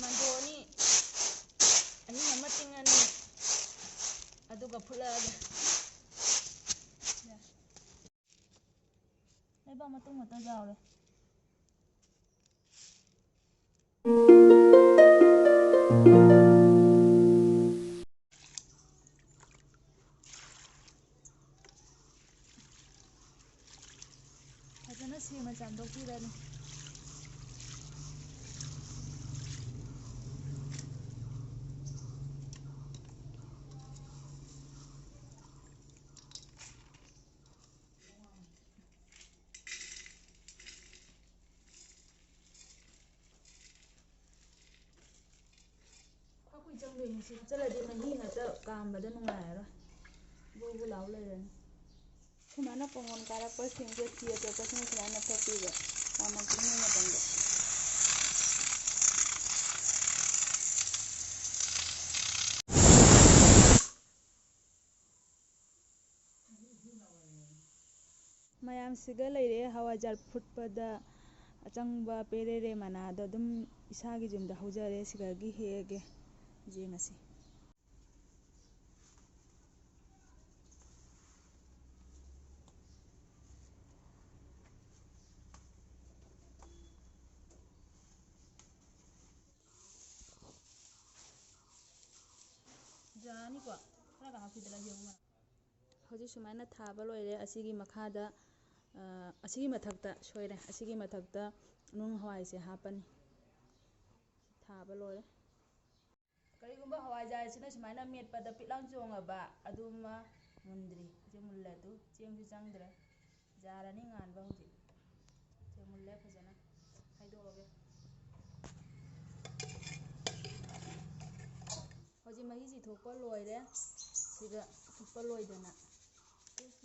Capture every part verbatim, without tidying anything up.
ꯃꯟꯗꯣꯛꯑꯅꯤ, ꯑꯍꯤꯡ ꯑꯃ ꯇꯤꯡꯉꯅꯤ, ꯑꯗꯨꯒ ꯐꯨꯠꯂꯛꯑꯒꯦ꯫ ꯂꯩꯕꯥꯛ ꯃꯇꯨꯝ ꯈꯛꯇ ꯌꯥꯎꯔꯦ꯫ ꯐꯖꯅ ꯁꯦꯡꯅ ꯆꯥꯝꯊꯣꯛꯄꯤꯔꯅꯤ꯫ ꯈ꯭ꯋꯥ ꯀꯨꯏ ꯆꯪꯗꯣꯏꯅꯤ꯫ ꯁꯤ ꯍꯥꯞꯆꯜꯂꯗꯤ ꯃꯍꯤ ꯉꯥꯛꯇ ꯀꯥꯝꯕꯗ ꯅꯨꯡꯉꯥꯏꯔꯔꯣꯏ, ꯕꯨ ꯕꯨ ꯂꯥꯎ ꯂꯩꯔꯅꯤ꯫ ꯁꯨꯃꯥꯏꯅ ꯄꯣꯡꯒꯣꯟ ꯀꯥꯔꯛꯄꯁꯤꯡꯁꯦ ꯐꯤ ꯑꯆꯣꯠꯄꯁꯤꯅ ꯁꯨꯃꯥꯏꯅ ꯊꯣꯛꯄꯤꯕ, ꯆꯥꯃ ꯇꯤꯡꯉꯤ ꯃꯇꯝꯗ꯫ ꯃꯌꯥꯝꯁꯤꯒ ꯂꯩꯔꯦ꯫ ꯍꯋꯥꯏꯖꯥꯔ ꯐꯨꯠꯄꯗ ꯑꯆꯪꯕ ꯄꯦꯔꯦꯔꯦ ꯃꯅꯥꯗꯣ ꯑꯗꯨꯝ ꯏꯁꯥꯒꯤ ꯌꯨꯝꯗ ꯍꯧꯖꯔꯦ꯫ ꯁꯤꯗꯒꯤ ꯍꯦꯛꯑꯒꯦ꯫ ꯌꯦꯡꯉꯁꯤ꯫ ꯌꯥꯅꯤꯀꯣ? ꯈꯔꯒ ꯍꯥꯞꯈꯤꯗꯅ ꯌꯦꯡꯉꯨ꯫ ꯍꯧꯖꯤꯛ ꯁꯨꯃꯥꯏꯅ ꯊꯥꯕ ꯂꯣꯏꯔꯦ꯫ ꯑꯁꯤꯒꯤ ꯃꯈꯥꯗ, ꯑ, ꯑꯁꯤꯒꯤ ꯃꯊꯛꯇ, ꯁꯣꯏꯔꯦ, ꯑꯁꯤꯒꯤ ꯃꯊꯛꯇ ꯅꯨꯡ ꯍꯋꯥꯏꯁꯦ ꯍꯥꯞꯄꯅꯤ꯫ ꯊꯥꯕ ꯂꯣꯏꯔꯦ꯫ ꯀꯔꯤꯒꯨꯝꯕ ꯍꯋꯥꯏꯖꯥꯔꯁꯤꯅ ꯁꯨꯃꯥꯏꯅ ꯃꯦꯠꯄꯗ ꯄꯤꯠꯂꯥꯡ ꯆꯣꯡꯉꯕ, ꯑꯗꯨꯃ ꯃꯨꯟꯗ꯭ꯔꯤ꯫ ꯁꯤ ꯃꯨꯜꯂꯦ ꯑꯗꯨ, ꯆꯦꯡꯁꯨ ꯆꯪꯗ꯭ꯔꯦ꯫ ꯖꯥꯔ ꯑꯅꯤ ꯉꯥꯟꯕ ꯍꯧꯖꯤꯛ꯫ ꯁꯦ ꯃꯨꯜꯂꯦ, ꯐꯖꯅ ꯈꯥꯏꯗꯣꯛꯑꯒꯦ꯫ ꯍꯧꯖꯤꯛ ꯃꯍꯤ ꯆꯤꯊꯣꯛꯄ ꯂꯣꯏꯔꯦ꯫ ꯁꯤꯗ ꯆꯤꯊꯣꯛꯄ ꯂꯣꯏꯗꯅ꯫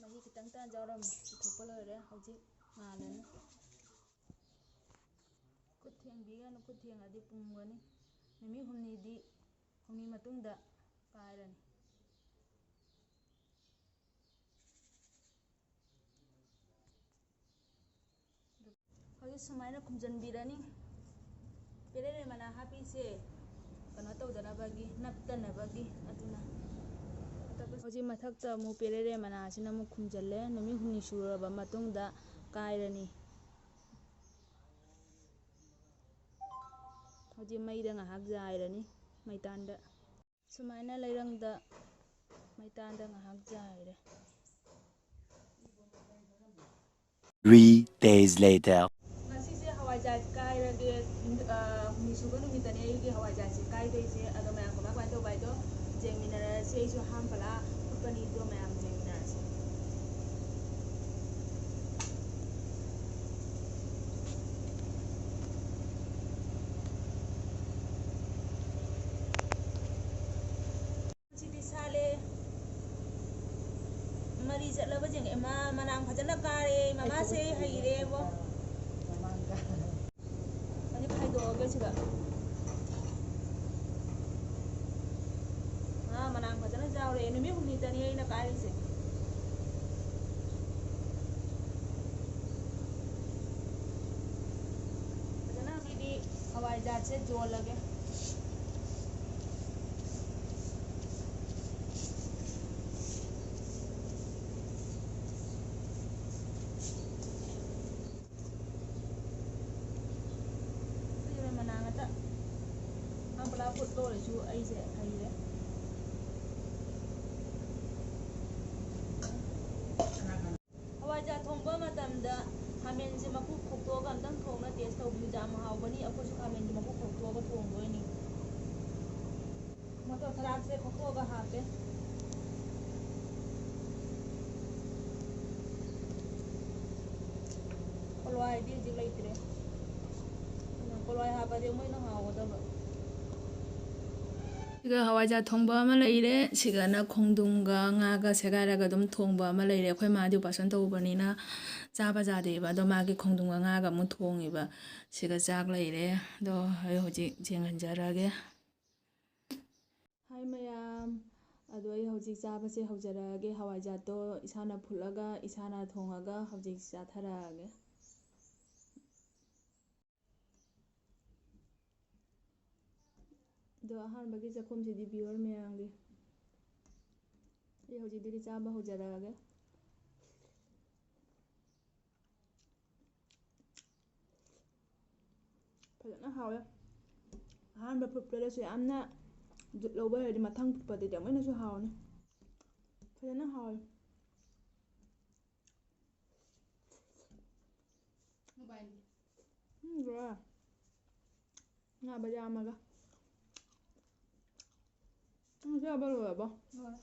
ꯃꯍꯤ ꯈꯤꯇꯪ ꯇꯥꯟ ꯌꯥꯎꯔꯝꯃꯤ꯫ ꯆꯤꯊꯣꯛꯄ ꯂꯣꯏꯔꯦ꯫ ꯍꯧꯖꯤꯛ ꯉꯥꯜꯂꯅꯤ꯫ ꯈꯨꯠ ꯊꯦꯡꯕꯤꯒꯅꯨ, ꯈꯨꯠ ꯊꯦꯡꯉꯗꯤ ꯄꯨꯝꯒꯅꯤ꯫ ꯅꯨꯃꯤꯠ ꯍꯨꯝꯅꯤꯗꯤ, ꯍꯨꯝꯅꯤ ꯃꯇꯨꯡꯗ ꯀꯥꯏꯔꯅꯤ꯫ ꯍꯧꯖꯤꯛ ꯁꯨꯃꯥꯏꯅ ꯈꯨꯝꯖꯤꯟꯕꯤꯔꯅꯤ꯫ ꯄꯦꯔꯦꯔꯦ ꯃꯅꯥ ꯍꯥꯞꯄꯤꯁꯦ ꯀꯩꯅꯣ ꯇꯧꯗꯅꯕꯒꯤ, ꯅꯞꯇꯅꯕꯒꯤ꯫ ꯑꯗꯨꯅ ꯍꯧꯖꯤꯛ ꯃꯊꯛꯇ ꯑꯃꯨꯛ ꯄꯦꯔꯦꯔꯦ ꯃꯅꯥꯁꯤꯅ ꯑꯃꯨꯛ ꯈꯨꯝꯖꯤꯜꯂꯦ꯫ ꯅꯨꯃꯤꯠ ꯍꯨꯝꯅꯤ ꯁꯨꯔꯕ ꯃꯇꯨꯡꯗ ꯀꯥꯏꯔꯅꯤ꯫ ꯍꯧꯖꯤꯛ ꯃꯩꯗ ꯉꯥꯏꯍꯥꯛ ꯌꯥꯏꯔꯅꯤ, ꯃꯩꯇꯥꯟꯗ꯫ ꯁꯨꯃꯥꯏꯅ ꯂꯩꯔꯪꯗ ꯃꯩꯇꯥꯟꯗ ꯉꯥꯏꯍꯥꯛ ꯌꯥꯏꯔꯦ꯫ Three days later. ꯉꯁꯤꯁꯦ ꯍꯋꯥꯏꯖꯥꯔ ꯀꯥꯏꯔꯒꯦ, ꯑ, ꯍꯨꯝꯅꯤ ꯁꯨꯕ ꯅꯨꯃꯤꯠꯇꯅꯦ ꯑꯩꯒꯤ ꯍꯋꯥꯏꯖꯥꯔꯁꯦ ꯀꯥꯏꯗꯣꯏꯁꯦ꯫ ꯑꯗꯣ ꯃꯌꯥꯝ ꯀꯃꯥꯏ ꯀꯃꯥꯏꯅ ꯇꯧꯕ ꯍꯥꯏꯗꯣ ꯌꯦꯡꯃꯤꯟꯅꯔꯁꯤ꯫ ꯑꯩꯁꯨ ꯑꯍꯥꯟꯕ ꯂꯥꯛ ꯐꯨꯠꯄꯅꯤ, ꯑꯗꯣ ꯃꯌꯥꯝ ꯌꯦꯡꯃꯤꯟꯅꯔꯁꯤ꯫ ꯁꯤꯗꯤ ꯁꯥꯠꯂꯦ꯫ ꯃꯔꯤ ꯆꯠꯂꯕ ꯌꯦꯡꯉꯦ꯫ ꯃꯥ ꯃꯅꯥꯡ ꯐꯖꯅ ꯀꯥꯔꯦ꯫ ꯃꯃꯥꯁꯦ ꯍꯩꯔꯦꯕꯣ꯫ ꯑꯗꯨ ꯈꯥꯏꯗꯣꯛꯑꯒꯦ ꯁꯤꯗ꯫ ꯉꯥ ꯃꯅꯥ ꯐꯖꯅ ꯆꯥꯎꯔꯦ꯫ ꯅꯨꯃꯤꯠ ꯍꯨꯝꯅꯤꯇꯅꯤ ꯑꯩꯅ ꯀꯥꯏꯔꯤꯁꯦ꯫ ꯐꯖꯅ ꯁꯤꯗꯤ ꯍꯋꯥꯏꯖꯥꯔꯁꯦ ꯌꯣꯜꯂꯒꯦ꯫ ꯁꯤꯁꯦ ꯃꯅꯥ ꯉꯥꯛꯇ ꯄꯨꯂꯥ ꯐꯨꯠ ꯂꯣꯏꯔꯁꯨ ꯑꯩꯁꯦ ꯍꯩꯔꯦ꯫ ꯍꯋꯥꯏꯖꯥꯔ ꯊꯣꯡꯕ ꯃꯇꯝꯗ ꯈꯥꯃꯦꯟꯁꯦ ꯃꯀꯨ ꯈꯣꯛꯇꯣꯛꯑꯒ ꯑꯝꯇꯪ ꯊꯣꯡꯅ ꯇꯦꯁ ꯇꯧꯕꯤꯌꯨ, ꯌꯥꯝ ꯍꯥꯎꯕꯅꯤ꯫ ꯑꯩꯈꯣꯏꯁꯨ ꯈꯥꯃꯦꯟꯁꯦ ꯃꯀꯨ ꯈꯣꯛꯇꯣꯛꯑꯒ ꯊꯣꯡꯗꯣꯏꯅꯤ꯫ ꯃꯇꯣꯟ ꯊꯔꯥꯛꯁꯦ ꯈꯣꯛꯇꯣꯛꯑꯒ ꯍꯥꯞꯄꯦ꯫ ꯀꯣꯂꯣꯏꯗꯤ ꯍꯧꯖꯤꯛ ꯂꯩꯇ꯭ꯔꯦ꯫ ꯀꯣꯂꯣꯏ ꯍꯥꯞꯄꯗꯤ ꯃꯣꯏꯅ ꯍꯥꯎꯒꯗꯕ꯫ ꯁꯤꯒ ꯍꯋꯥꯏꯖꯥꯔ ꯊꯣꯡꯕ ꯑꯃ ꯂꯩꯔꯦ꯫ ꯁꯤꯒꯅ ꯈꯣꯡꯗ꯭ꯔꯨꯝꯒ ꯉꯥꯒ ꯁꯦꯒꯥꯏꯔꯒ ꯑꯗꯨꯝ ꯊꯣꯡꯕ ꯑꯃ ꯂꯩꯔꯦ꯫ ꯑꯩꯈꯣꯏ ꯃꯥꯗꯤ operation ꯇꯧꯕꯅꯤꯅ ꯆꯥꯕ ꯌꯥꯗꯦꯕ꯫ ꯑꯗꯣ ꯃꯥꯒꯤ ꯈꯣꯡꯗ꯭ꯔꯨꯝꯒ ꯉꯥꯒ ꯑꯃꯨꯛ ꯊꯣꯡꯉꯤꯕ꯫ ꯁꯤꯒ ꯆꯥꯛ ꯂꯩꯔꯦ꯫ ꯑꯗꯣ ꯑꯩ ꯍꯧꯖꯤꯛ ꯌꯦꯡꯍꯟꯖꯔꯒꯦ꯫ ꯍꯥꯏ ꯃꯌꯥꯝ, ꯑꯗꯣ ꯑꯩ ꯍꯧꯖꯤꯛ ꯆꯥꯕꯁꯦ ꯍꯧꯖꯔꯛꯑꯒꯦ꯫ ꯍꯋꯥꯏꯖꯥꯔꯗꯣ ꯏꯁꯥꯅ ꯐꯨꯠꯂꯒ ꯏꯁꯥꯅ ꯊꯣꯡꯉꯒ ꯍꯧꯖꯤꯛ ꯆꯥꯊꯔꯛꯑꯒꯦ꯫ ꯑꯗꯣ ꯑꯍꯥꯟꯕꯒꯤ ꯆꯥꯛꯈꯨꯝꯁꯤꯗꯤ viewer ꯃꯌꯥꯝꯒꯤ꯫ ꯑꯩ ꯍꯧꯖꯤꯛꯇꯤ ꯆꯥꯕ ꯍꯧꯖꯔꯛꯑꯒꯦ꯫ ꯐꯖꯅ ꯍꯥꯎꯋꯦ꯫ ꯑꯍꯥꯟꯕ ꯐꯨꯠꯄꯗꯁꯨ ꯌꯥꯝꯅ ꯖꯨꯠ ꯂꯧꯕ ꯑꯣꯏꯔꯗꯤ ꯃꯊꯪ ꯐꯨꯠꯄꯗꯗꯤ ꯑꯃꯨꯛ ꯍꯦꯟꯅꯁꯨ ꯍꯥꯎꯅꯤ꯫ ꯐꯖꯅ ꯍꯥꯎꯋꯦ꯫ ꯎꯝ, ꯕ꯭ꯔꯣ꯫ ꯉꯥ ꯕꯖꯥ ꯑꯃꯒ꯫ ꯅꯪ ꯆꯥꯕ ꯂꯣꯏꯔꯕꯣ? ꯂꯣꯏꯔꯦ꯫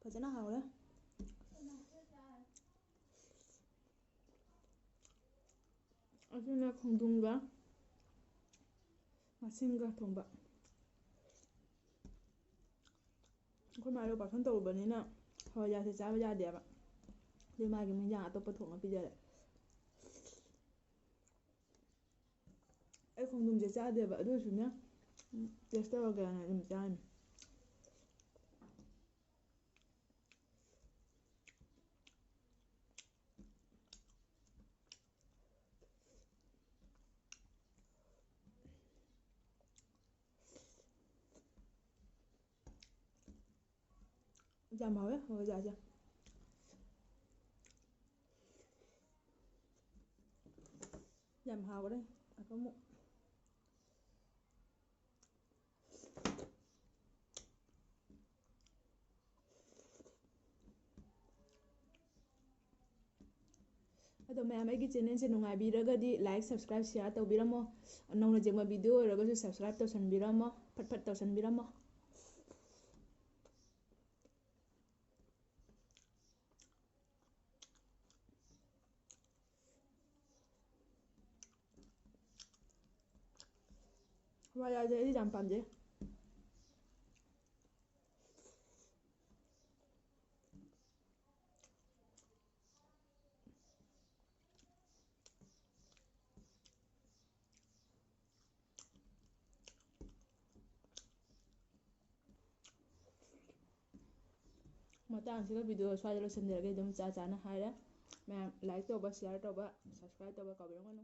ꯐꯖꯅ ꯍꯥꯎꯔꯦ꯫ ꯑꯗꯨꯅ ꯈꯣꯡꯗ꯭ꯔꯨꯝꯒ ꯉꯥꯁꯤꯡꯒ ꯊꯣꯡꯕ꯫ ꯑꯩꯈꯣꯏ ꯃꯥꯗꯣ operation ꯇꯧꯔꯨꯕꯅꯤꯅ ꯍꯋꯥꯏꯖꯥꯔꯁꯦ ꯆꯥꯕ ꯌꯥꯗꯦꯕ꯫ ꯑꯗꯨ ꯃꯥꯒꯤ ꯏꯟꯖꯥꯡ ꯑꯇꯣꯞꯄ ꯊꯣꯡꯉ ꯄꯤꯖꯔꯦ꯫ ꯑꯩ ꯈꯣꯡꯗ꯭ꯔꯨꯝꯁꯦ ꯆꯥꯗꯦꯕ, ꯑꯗꯨ ꯑꯣꯏꯔꯁꯨꯅꯦ, ꯎꯝ, taste ꯇꯧꯔꯒꯦꯅ ꯑꯗꯨꯝ ꯆꯥꯔꯤꯅꯦ꯫ ꯌꯥꯝ ꯍꯥꯎꯋꯦ ꯍꯋꯥꯏꯖꯥꯔꯁꯦ꯫ ꯌꯥꯝ ꯍꯥꯎꯈ꯭ꯔꯦ꯫ ꯑꯗꯨ ꯑꯃꯨꯛ ꯑꯗꯣ ꯃꯌꯥꯝ, ꯑꯩꯒꯤ channelꯁꯦ ꯅꯨꯡꯉꯥꯏꯕꯤꯔꯒꯗꯤ like, subscribe, share ꯇꯧꯕꯤꯔꯝꯃꯣ꯫ ꯅꯧꯅ ꯌꯦꯡꯕ video ꯑꯣꯏꯔꯒꯁꯨ subscribe ꯇꯧꯁꯟꯕꯤꯔꯝꯃꯣ, ꯐꯠ ꯐꯠ ꯇꯧꯁꯟꯕꯤꯔꯝꯃꯣ꯫ ꯍꯋꯥꯏꯖꯥꯔꯁꯦ ꯑꯩꯗꯤ ꯌꯥꯝ ꯄꯥꯝꯖꯩ꯫ ꯃꯇꯥꯡꯁꯤꯒ video ꯁ꯭ꯋꯥꯏꯗ ꯂꯣꯏꯁꯤꯟꯖꯔꯒꯦ꯫ ꯑꯗꯨꯝ ꯆꯥ ꯆꯥꯅ ꯍꯥꯏꯔꯦ꯫ ꯃꯌꯥꯝ like ꯇꯧꯕ, share ꯇꯧꯕ, subscribe ꯇꯧꯕ ꯀꯥꯎꯕꯤꯔꯝꯒꯅꯨ꯫